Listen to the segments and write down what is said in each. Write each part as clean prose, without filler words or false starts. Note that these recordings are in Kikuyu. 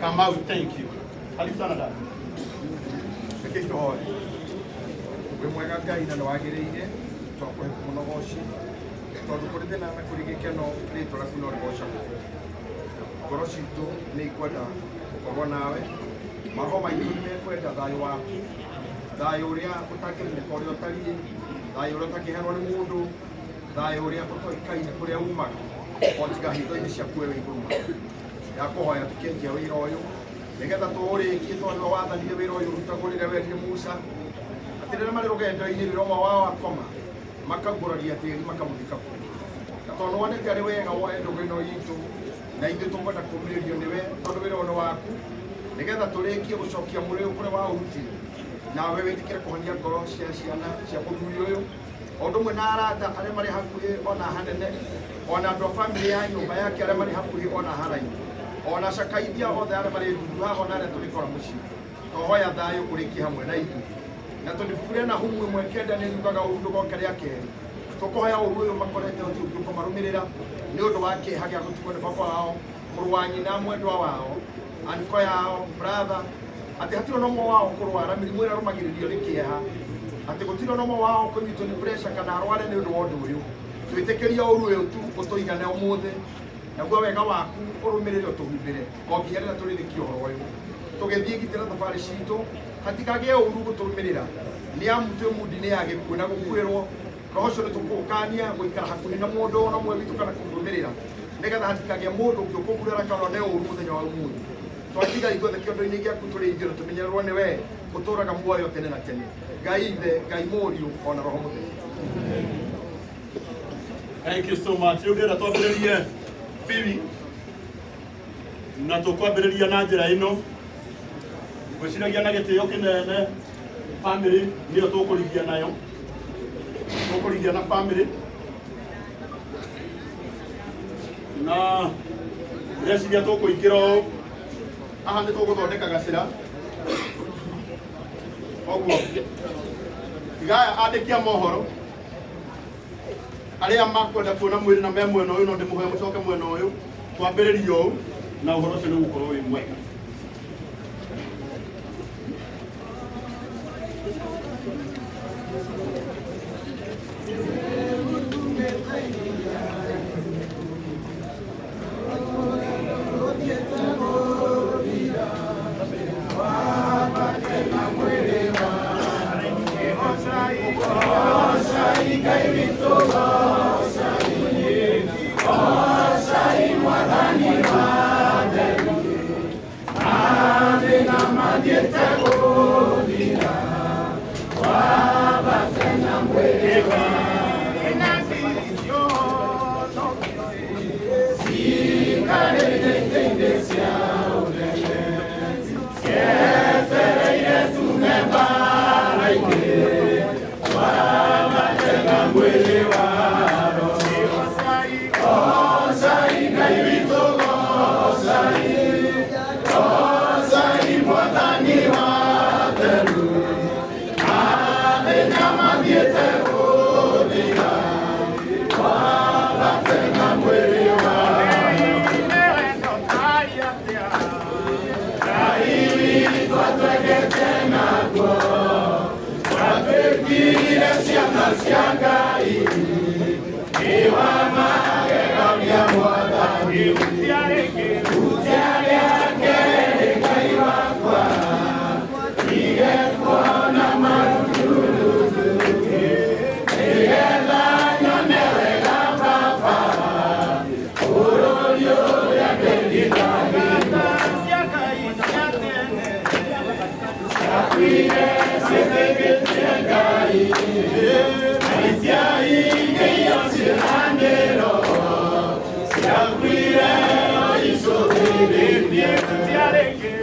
Kamau, thank you. Karibu sana dada. Reke tũhoe. Wĩ mwega Ngai na nĩ wagĩrĩire twakũhe mũno goci tondũ kũrĩ thĩna na kũrĩ gĩkeno rĩtwa rĩaku no rĩgocagwo. Ngoro citũ nĩ ikwenda gũkorwo nawe, maroho maitũ nĩ mekwenda thayũ waku, thayũ ũrĩa ũtangĩmenyeka ũrĩa ũtariĩ, thayũ ũrĩa ũtangĩheanwo nĩ mũndũ, thayũ ũrĩa ũtoĩkaine kũrĩa umaga o tiga hitho-inĩ ciaku we wĩ igũrũ mũno. Ndakũhoya tũkĩanjia wĩra ũyũ nĩgetha tũũrĩkie tondũ nĩwe wathanire wĩra ũyũ ũrutagwo rĩrĩa werire Musa atĩ rĩrĩa marĩ rũgendo-inĩ rĩrĩa ũmwe wao akoma makaguũragia tĩri makamũthika kuo. Na tondũ nĩwonete arĩ wega woe ndũgũ ĩno itũ na ithuĩ tũkwenda kũmĩrĩrio nĩwe tondũ wĩra ũyũ nĩ waku nĩgetha tũrĩkie gũcokia mũrĩ ũyũ kũrĩa waũrutire nawe wĩtĩkĩre kũhonia ngoro cia ciana cia mũthuri ũyũ o ũndũ ũmwe na arata arĩa marĩ hakuhĩ ona hanene ona andũ a bamĩrĩ ya nyũmba yake arĩa marĩ hakuhĩ ona haraihu ona cakaithia othe arĩa marĩ ndundu haha ona arĩa tũrĩkora mũciĩ twahoya thayũ ũrĩkie hamwe na ithuĩ na tondũ ibuku rĩa Nahumu 1:9 nĩ riugaga ũru ndũgoka rĩa kerĩ tũkũhoya ũru ũyũ makorete ũthiĩ ũngĩ ũkũmarũmĩrĩra nĩ ũndũ wa kĩeha gĩa gũtigwo nĩ baba wao mũrũ wa nyina mwendwa wao anko yao brother atĩ hatirĩ ona ũmwe wao kũrwara mĩrimũ ĩrĩa ĩrũmagĩrĩrio nĩ kĩeha atĩ gũtirĩ ona ũmwe wao kũnyitwo nĩ pressure kana arware nĩ ũndũ wa ũndũ ũyũ twĩtĩkĩria ũru ũyũ tu ũtũigane ũmũthĩ naguo wega waku ũrũmĩrĩre ũtũhumbĩre o nginya rĩrĩa tũrĩrĩkia ũhoro ũyũ tũgĩthiĩ gitĩra thabarĩ citũ hatikagĩe ũru gũtũrũmĩrĩra nĩ amu twĩ mundi-inĩ ya gĩkuũ na gũkuĩrwo roho ũcio nĩ tũkũũkania gũikara hakuhĩ na mũndũ ona ũmwe witũ kana kũmũrũmĩrĩra nĩgetha hatikagĩe mũndũ ũngĩ ũkũgurara kana one ũru mũthenya wa ũmũthĩ twatiga ithuothe kĩondo-inĩ gĩaku tũrĩithio na tũmenyererwo nĩ wee ũtũraga muoyo tene na tene Ngai Ithe, Ngai Mũriũ ona Roho Mũtheru. Thank you so much. Rĩu ndĩrenda twambĩrĩrie bibi na tũkwambĩrĩria na njĩra ĩno ngwĩciragia na gĩtĩo kĩnene family nĩyo tũkũrigia nayo tũkũrigia na family na ndĩreciria tũkũingĩra ũũ haha nĩ tũgũthondeka gacĩra koguo tigaya andĩki a mohoro arĩa makwenda kuona mwĩrĩ na me mwena ũyũ no ndĩmũhoe mũcoke mwena ũyũ twambĩrĩrie ũũ na ũhoro ũcio nĩ ũgũkorwo wĩ mwega. Thank you.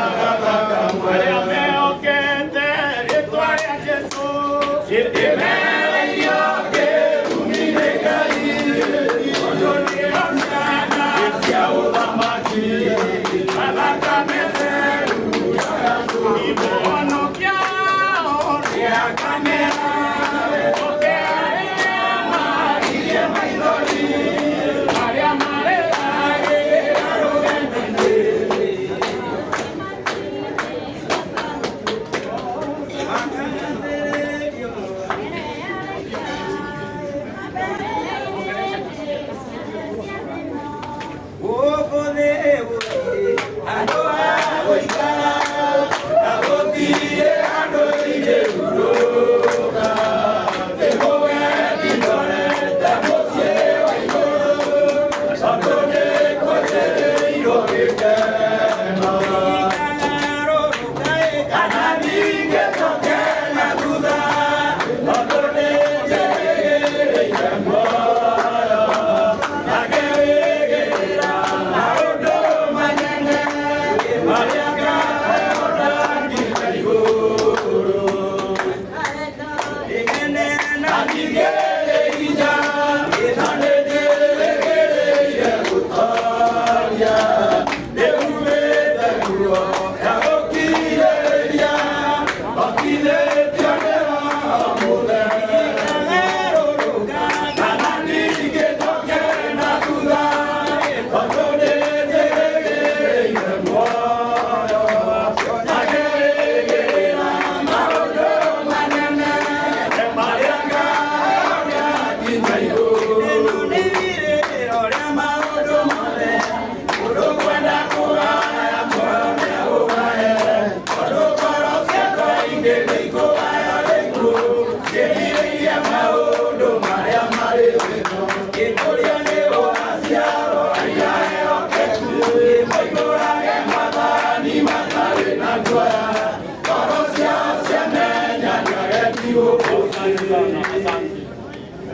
Arĩa mehokete rĩtwa rĩa Jesũ, ĩmererio kĩrumi nĩ Ngai, tondũ nĩo ciana cia ũthamaki, mathakame theru Imuhonokia ũrĩakanĩra, oke arĩa maririe maithori, arĩa marĩragĩra rũgendo-inĩ.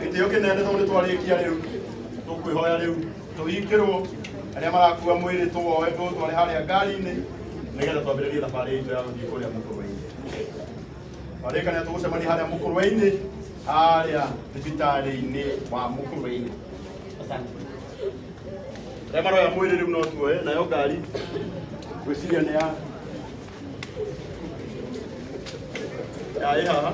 Gĩtĩo kĩnene tondũ nĩ twarĩkia rĩu tũkwĩhoya rĩu tũhingĩrwo arĩa marakua mwĩrĩ tũwoe tũtware harĩa ngari-inĩ nĩgetha twambĩrĩrie thabarĩ itũ ya gũthiĩ kũrĩa mũkũrwe-inĩ. Twarĩkania tũgũcemania harĩa mũkũrwe-inĩ, harĩa thibitarĩ-inĩ wa mũkũrwe-inĩ. Asante. Arĩa maroya mwĩrĩ rĩu no tuoe nayo ngari ngwĩciria nĩ ya ya ĩ haha.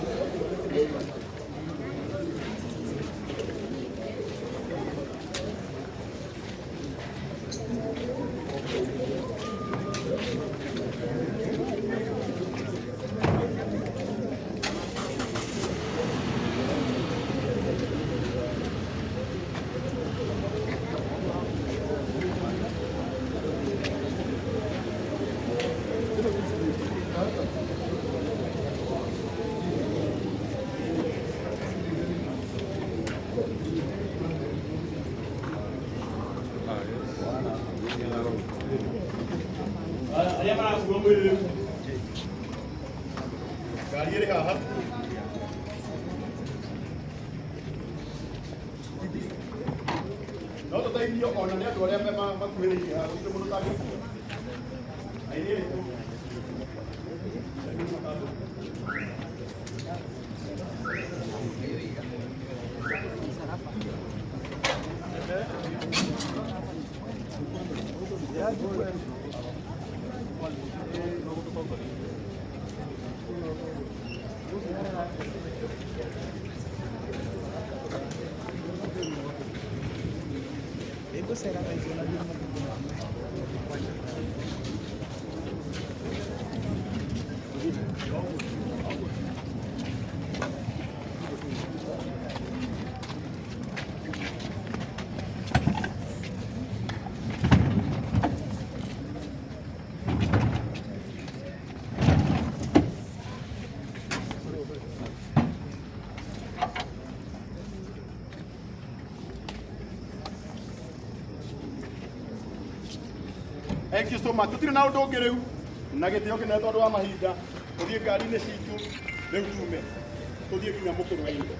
Arĩa marakua mwĩrĩ rĩu ngari ĩrĩ haha. No tũteithio ona nĩ andũ arĩa makuhĩrĩirie haha, gũtirĩ mũndũ ũtangĩkua. Airĩtu. Thank you so much. Tutire na undu ungi riu na gitio kinene tondu wa mahinda. Tũthiĩ ngari-inĩ citũ rĩu tume tũthiĩ nginya mũkũrwe-inĩ.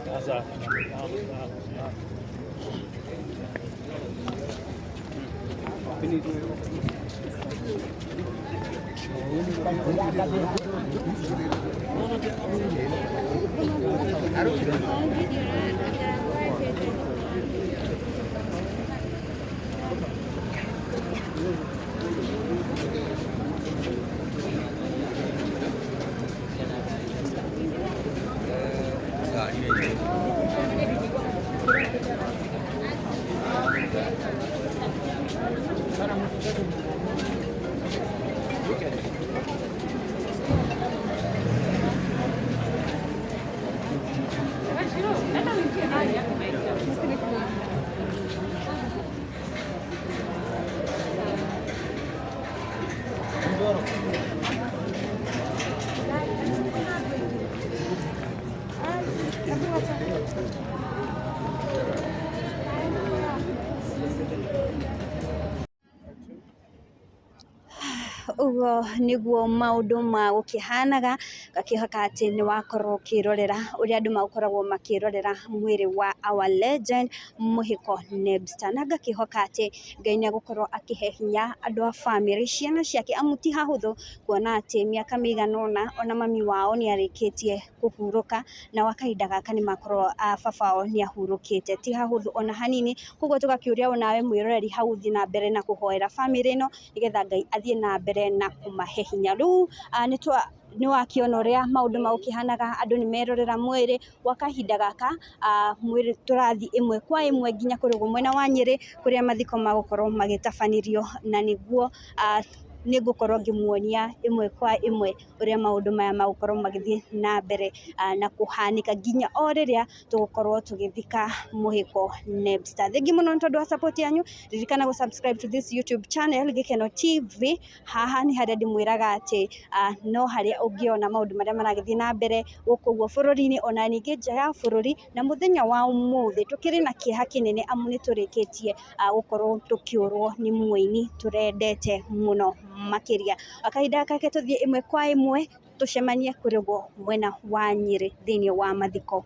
Sasa. Ũguo nĩguo maũndũ ma gũkĩhanaga, ngakĩhoka atĩ nĩ wakorwo ũkĩrorera ũrĩa andũ magũkoragwo makĩrorera mwĩrĩ wa our legend Mũhĩko Nebster, na ngakĩhoka atĩ Ngai nĩ egũkorwo akĩhe hinya andũ a bamĩrĩ, ciana ciake, amu ti hahũthũ kuona atĩ mĩaka mĩigana ũna ona mami wao nĩ arĩkĩtie kũhurũka, na gwa kahinda gaka nĩ makorwo baba wao nĩ ahurũkĩte, ti hahũthũ ona hanini. Koguo tũgakĩũria onawe mwĩroreri hau ũthiĩ na mbere na kũhoera bamĩrĩ ĩno nĩgetha Ngai athiĩ na mbere na kũmahe hinya. Rĩu nĩ wakĩona ũrĩa maũndũ magũkĩhanaga, andũ nĩ merorera mwĩrĩ gwa kahinda gaka, mwĩrĩ tũrathiĩ ĩmwe kwa ĩmwe nginya kũrĩa mwena wa Nyĩrĩ kũrĩa mathiko magũkorwo magĩtabanĩrio, na nĩguo nĩngũkorwo ngĩmuonia ĩmwe kwa ĩmwe ũrĩa maũndũ maya magũkorwo magĩthiĩ na mbere na kũhanĩka nginya o rĩrĩa tũgũkorwo tũgĩthika Mũhĩko Nebster. Thengiũ mũno nĩ tondũ wa support yanyu, ririkana gũ subscribe to this YouTube channel Gĩkeno TV. Haha nĩ harĩa ndĩmwĩraga atĩ no harĩa ũngĩona maũndũ marĩa maragĩthiĩ na mbere gũkũ ũguo bũrũri-inĩ ona ningĩ nja ya bũrũri. Na mũthenya wa ũmũthĩ tũkĩrĩ na kĩeha kĩnene amu nĩ tũrĩkĩtie gũkorwo tũkĩũrwo nĩ mũini tũrendete mũno makĩria. Kahinda gaka tũthiĩ ĩmwe kwa ĩmwe tũcemanie kũrĩ ũguo mwena wa Nyĩrĩ thĩinĩ wa mathiko.